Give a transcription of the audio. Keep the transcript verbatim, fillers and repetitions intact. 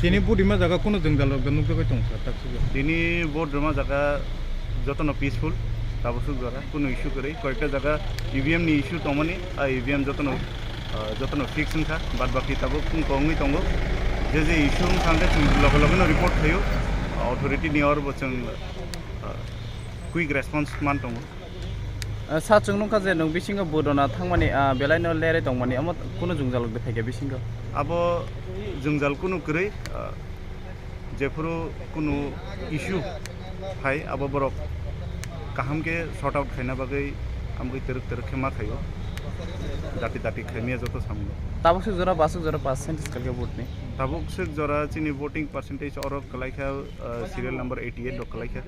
Chini budima jaga kunu jwngjal rok nukjagwi tong sir, tak sugwi. Tini budima jaga jotono peaceful, tabuk suk jora kunu issue kwrwi, koyekta jaga E V M ni issue tongmani, a E V M jotono, ah, jotono fix wngkha, bad baki tabuk kung kongwi tongo. Je je issue wngkha hwnkhe chwng loge loge no report khaio, authority ni oro bo chwng, ah, quick response man tongo. Ah, sa chwng nukha je nwng bisingo budona thangmani, ah, belai no lerwi tongmani, omo kunu jwngjal rok de phaikha bisingo? Abo jwngjal kunu kwrwi, ah, jephuru kunu issue phai, abo borok kaham khe sort out khaina bagwi amgwi twrwk twrwk khe ma khaio, dati dati khaimya joto samung. Tabuk suk jora, basuk jora percentage kalkhe vote ni? Tabuk suk jora chini voting percentage oro kwlaikha, ah, serial number eighty eight rok kwlaikha.